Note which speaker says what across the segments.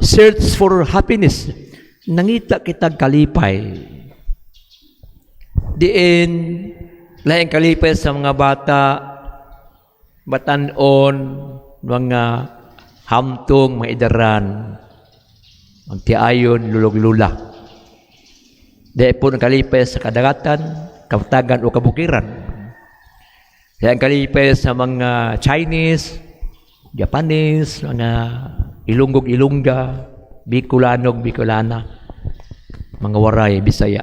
Speaker 1: search for happiness. Nangita kita kalipay. Diin laing kalipay sa mga bata, batanon, mga hamtong, mga idaran, magtiayon, lulog-lula. Di po ang kalipay sa kadagatan, kaptagan o kabukiran. Kaya ang kalipay sa mga Chinese, Japanese, mga Ilonggog Ilongga, Bicolanog, Bicolana, mga Waray, Bisaya,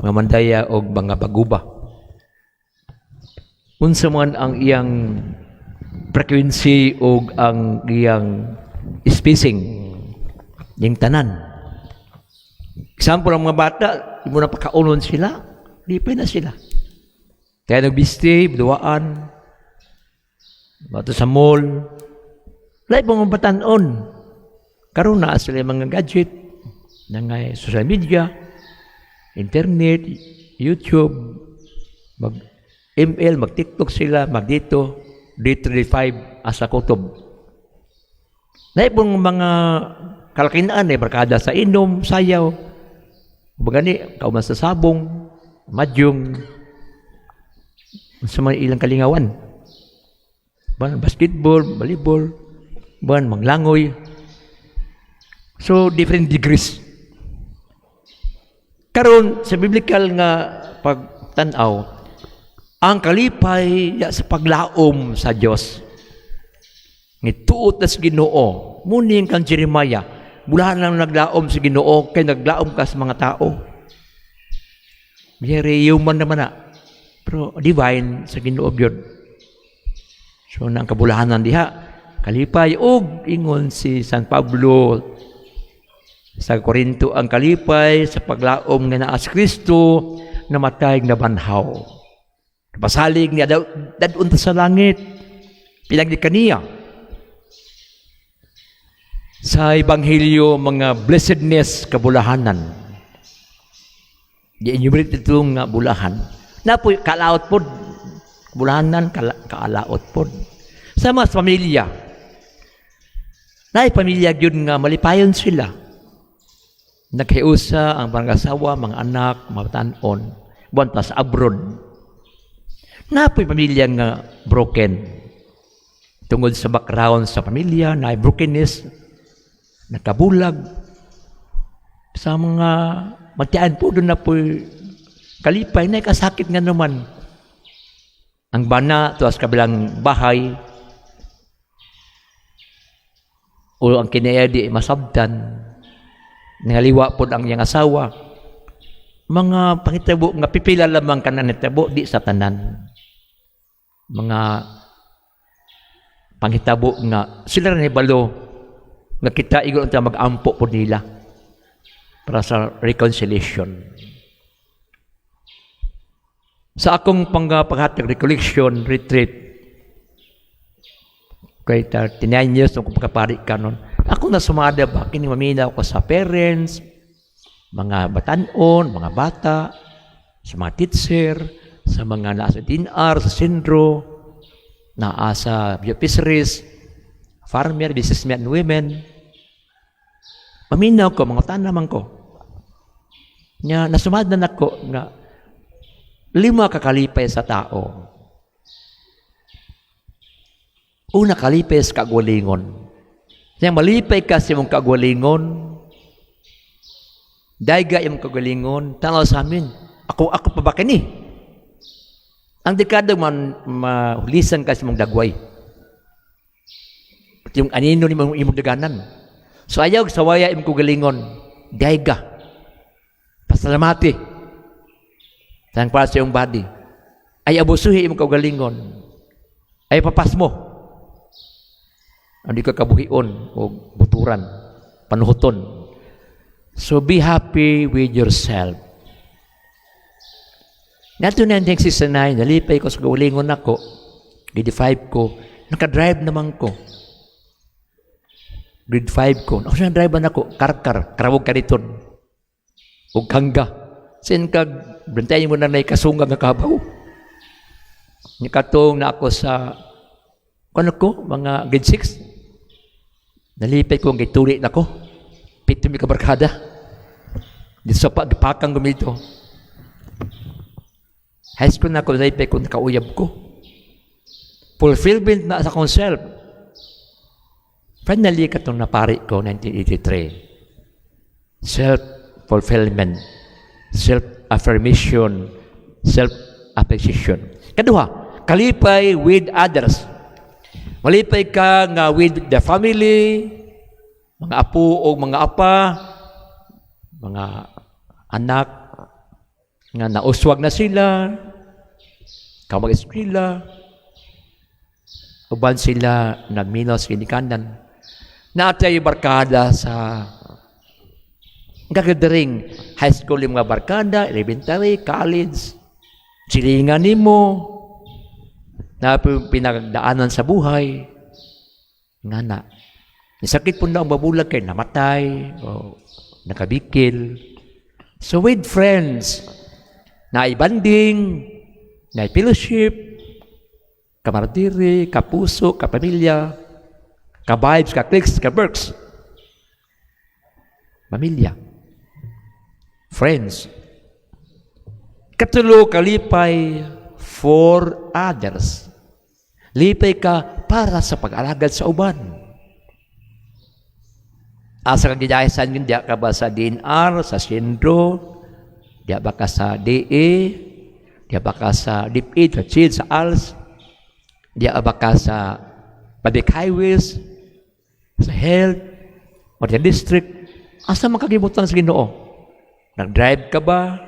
Speaker 1: mga Mandaya o mga Baguba. Unsa man ang iyang frequency o ang iyang spacing, yung tanan. Example, ang mga bata, di mo na pakaunon sila, lipay na sila. Kaya nagbisti, duwaan, bato sa mall, lahi mga batanon. Karon na sila mga gadget, na nga social media, internet, YouTube, mag ML, mag TikTok sila, mag dito, D35 asa kutob. Lahi pong mga kalakinaan eh, barkada sa inom, sayaw, bagani, kauman sa sabong, madyong, sa mga ilang kalingawan. Ban, basketball, volleyball, ban, manglangoy. So, different degrees. Karon sa biblical nga pagtanaw, ang kalipay ya sa paglaom sa Dios. Ngituot na sa Ginoo, muning kang Jeremiah, bulahan lang naglaom sa Ginoo kay naglaom ka sa mga tao. Very human naman na. Pero divine sa Ginoo gyud. So nang kabulahanan diha, kalipay og ingon si San Pablo sa Korinto, ang kalipay sa paglaom nga naa si Kristo, namatay, nabanhaw. Pasalig niya dadun ta sa langit. Pinagdi kaniya. Sa Ebanghelyo, mga blessedness, kabulahanan. Di enumerate ito nga bulahan. Napoy kalaot pod. Kabulahanan, kaalaot pod. Sa mga pamilya, naay pamilya gyud nga malipayon sila. Naghiusa ang mga asawa, mga anak, mga batanon, buwan pa sa abroad. Napoy pamilya nga broken. Tungod sa background sa pamilya, na brokenness, nakabulag. Sa mga magtian po, doon na po kalipay, na kasakit nga naman. Ang bana, tuwas kabilang bahay, o ang kinaya di masabtan, nangaliwa po ang iyang asawa. Mga pangitabo, nga pipila lamang kanan nitabo, di sa tanan. Mga panghitabo nga sila na balo nga kita igol ta mag-ampo po nila para sa reconciliation. Sa akong panghatag recollection retreat kay 39 years nung pagkapari kanon, ako na sumada ba kini maminaw ko sa parents, mga batanon, mga bata, sa mga teacher, sa mga nasa DNR, sa sindro, naa sa fisheries, farmer, businessmen and women. Maminaw ko, mga tanaman ko. Nya nasumada nako nga lima kakalipay sa tao. Una, kalipay sa kagwalingon. Yang malipay ka sa imong kagwalingon, dayga imong kagalingon, tanaw sa amin, ako, ako pa ba kini? Ang dekada man, mahulisan ka sa imong dagway. At yung anino ni imong, imong daganan. So ayaw sawaya imong kagalingon, dayga. Pasalamati. Sang para sa iyong body. Ay abusuhi imong kagalingon. Ay papas mo. Hindi ka kabuhion o buturan, panuhuton. So be happy with yourself. Nato 1969, nalipay ko sa kaulingon nako, grade 5 ko, nakadrive naman ko. Grade 5 ko. Ako siya drive nako, karkar, karawog kariton. Ug kangga. Sin kag bantayan mo na nay kasunga nga kabaw. Nikatong na ako sa kano ko, mga grade 6. Nalipay ko ang gituli nako. Pito mi kabarkada. Dito sa pagpakang gumito. High school na ako, nalipay ko, nakauyab ko. Fulfillment na sa akong self. Finally, katong napari ko, 1983. Self-fulfillment, self-affirmation, self-appreciation. Kaduha, kalipay with others. Malipay ka nga with the family, mga apo o mga apa, mga anak, nga nauswag na sila, kamag-eskwela, uban sila nagminaw sa ginikanan. Natay barkada sa gathering, high school yung mga barkada, elementary, college, silingan nimo, na pinagdaanan sa buhay, nga na. Sakit po na ang mabulag kay namatay o nakabikil. So with friends, na bonding, na fellowship, camaraderie, kapuso, kapamilya, ka-vibes, ka-clicks, ka-works. Pamilya. Friends. Katulo, kalipay for others. Lipay ka para sa pag-alagad sa uban. Asa ka gidayasan yun, diya ka ba sa DENR, sa Sindro, diya ba ka sa DA, diya ba ka sa DepEd, sa CHED, sa ALS, diya ba ka sa public highways, sa health, o sa district, asa man kagibutan sa Ginoo? Nag-drive ka ba?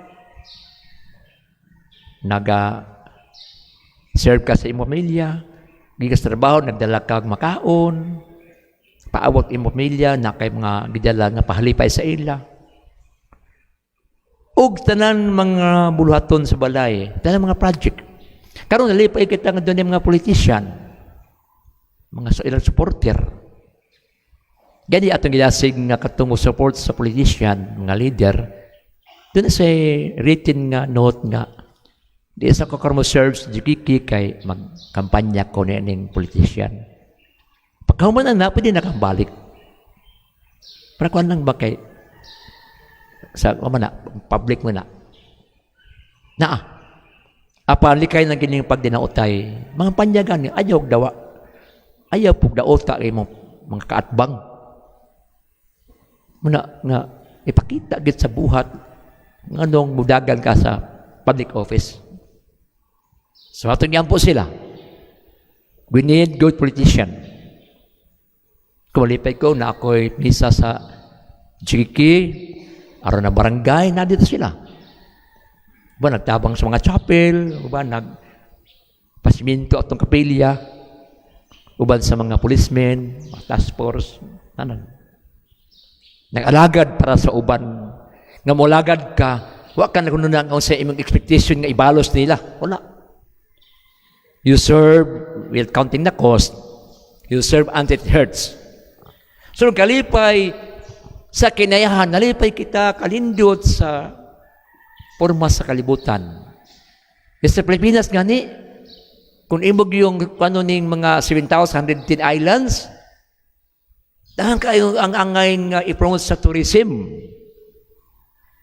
Speaker 1: Naga serve ka sa imong pamilya? Gikas trabaho, nagdala ka og makaon, paawat imong pamilya na kay mga gidala nga pahalipay sa ila. Ug tanan mga buluhaton sa balay, tanan mga project. Karon nalipay kita nga doon mga politician, mga ilang supporter. Gani atong gidasig nga katong support sa politician, mga leader, doon sa written nga note nga di sa ko karon mo serve sa GKK kay magkampanya ko ni politician. Pagkahuman na na, pwede na kang balik. Para kuan lang ba kay sa man na, public mo na. Naa. Apa likay ng kining pagdinautay. Mga panyagan ni ayaw dawa. Ayaw pug daota kay mo mga kaatbang. Muna nga ipakita gid sa buhat nganong mudagan ka sa public office. So atong po sila. We need good politician. Kumalipay ko na ako'y misa sa GK, aron na barangay, na dito sila. Ba, nagtabang sa mga chapel, ba, nag pasiminto atong kapilya, uban sa mga policemen, mga task force, tanan. Nag-alagad para sa uban. Nga molagad ka, wa ka nagununang ang sa imong expectation nga ibalos nila. Wala. You serve with counting the cost. You serve until it hurts. So, kalipay sa kinayahan, nalipay kita kalindot sa porma sa kalibutan. Sa Pilipinas gani, kung imog yung ano ning mga 7,110 islands, dahil kayo ang angay nga i-promote sa tourism.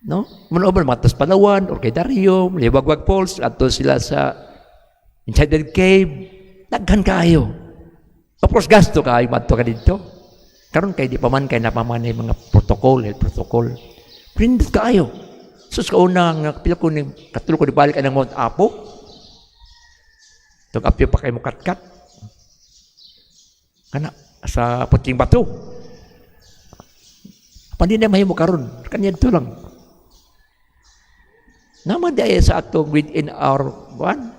Speaker 1: No? Muna ba, mga Palawan, Orchidarium, Liwagwag Falls, adto sila sa Enchanted Cave, daghan kaayo. Of course, gasto kaayo madto ka dito. Karon kay di pa man kay napamanay mga protocol, health protocol. Pindot kaayo. Sus, kauna nga pila ko ni katulo ko dibalik ang Mount Apo. Tug apyo pa kay mukatkat. Kana sa Puting Bato. Pandi na mahimo karon, kanya dito lang. Naman di sa atong within our one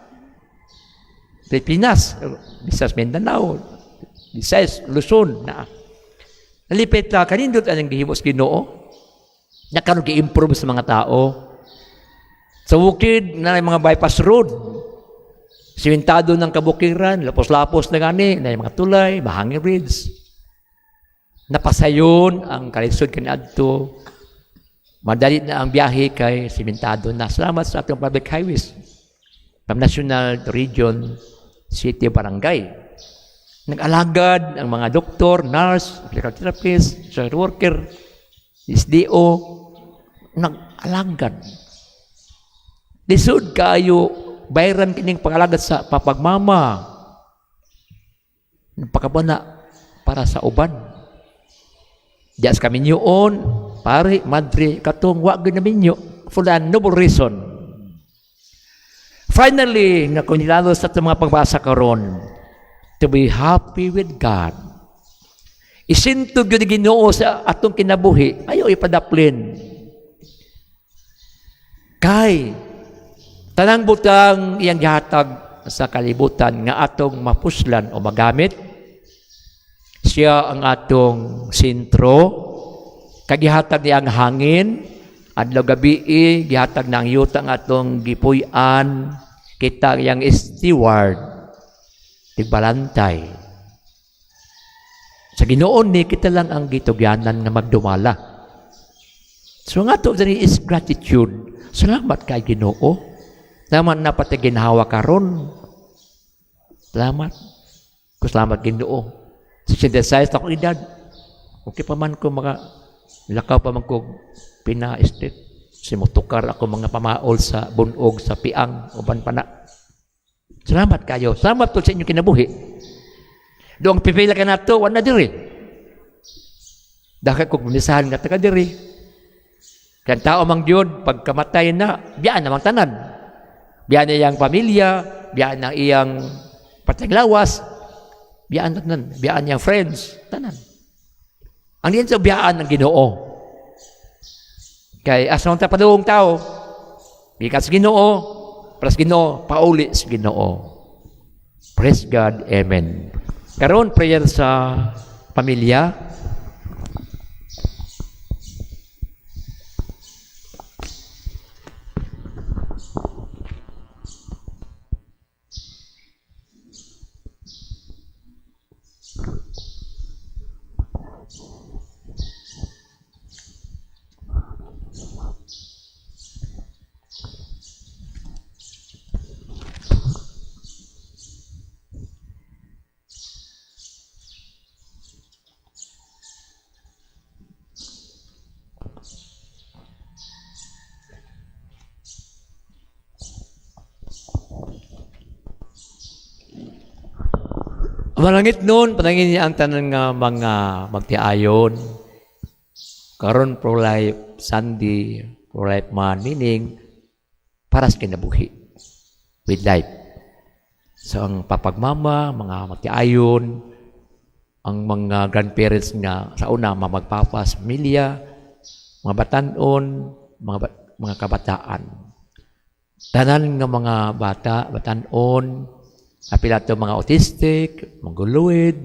Speaker 1: Pilipinas, Visayas, Mindanao, Visayas, Luzon, na. Nalipit ta kanindot anang gihimo sa Ginoo. Na karon gi-improve sa mga tao. Sa bukid na mga bypass road. Simentado ng kabukiran, lapos-lapos na gani, na mga tulay, mahangin bridge. Napasayon ang kalisod kaniadto. Madali na ang biyahe kay simentado na. Salamat sa atong public highways. From national to region, city, barangay. Nag-alagad ang mga doktor, nurse, physical therapist, social worker. SDO, nag-alagad. Lisod kayo bayran kining pangalagad sa papagmama. Pakabana para sa uban. Diya sa kaminyoon, pare, madre, katong wa gyud minyo for the noble reason. Finally, nga kunyado sa itong mga pagbasa karon, to be happy with God. Isintog yun Ginoo sa atong kinabuhi, ayaw ipadaplin. Kay tanang butang iyang gihatag sa kalibutan nga atong mapuslan o magamit, siya ang atong sentro, kagihatag niya ang hangin, adlaw gabi gihatag na ang yuta nga atong gipuy-an, kita iyang steward, tigbalantay. Sa Ginoo ni kita lang ang gitugyanan nga magdumala. So nga to diri is gratitude. Salamat kay Ginoo. Naman na pati ginhawa karon. Salamat. Ko salamat Ginoo. 66 akong edad. Okay pa man ko mga lakaw pa man ko pina-street. Simutukar ako mga pamaol sa bunog, sa piang, uban pa na. Salamat kayo. Salamat po sa inyong kinabuhi. Doong pipila ka nato, wala diri. Dahil kung pumisahan nga taga diri. Kan tao mang Diyod, pagkamatay na, biyaan namang tanan. Biyaan na iyang pamilya, biyaan na iyang pataglawas, biyaan tanan, biyaan niyang friends, tanan. Ang diyan sa biyaan ng Ginoo. Kay asa man ta padung tao, gikan sa Ginoo, para sa Ginoo, pauli sa Ginoo. Praise God, amen. Karon prayer sa pamilya. Malangit noon, panangin niya ang tanan nga mga magtiayon. Karon pro-life Sunday, pro-life man, meaning para sa kinabuhi with life. So ang papagmama, mga magtiayon, ang mga grandparents nga sa una, mga magpapa sa pamilya, mga batanon, mga kabataan. Tanan nga mga bata, batanon, apil ato mga autistic, mongoloid,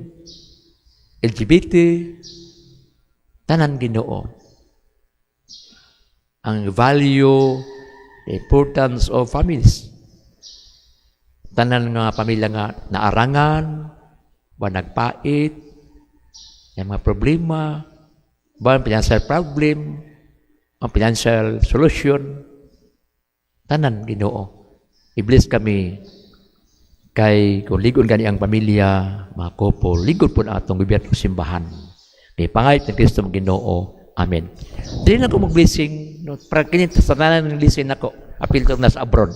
Speaker 1: LGBT, tanan Ginoo. Ang value, the importance of families. Tanan nga pamilya nga naarangan, ba nagpait, yung mga problema, ba ang financial problem, ang financial solution, tanan Ginoo. I-bless kami kay kung ligon gani ang pamilya, mga couple, ligon po na atong gobyerno simbahan. Kay pangayip ng Kristo Ginoo. Amen. Dili na ko mag-blessing, no, para kini sa tanan ng blessing nako, apil to na sa abroad.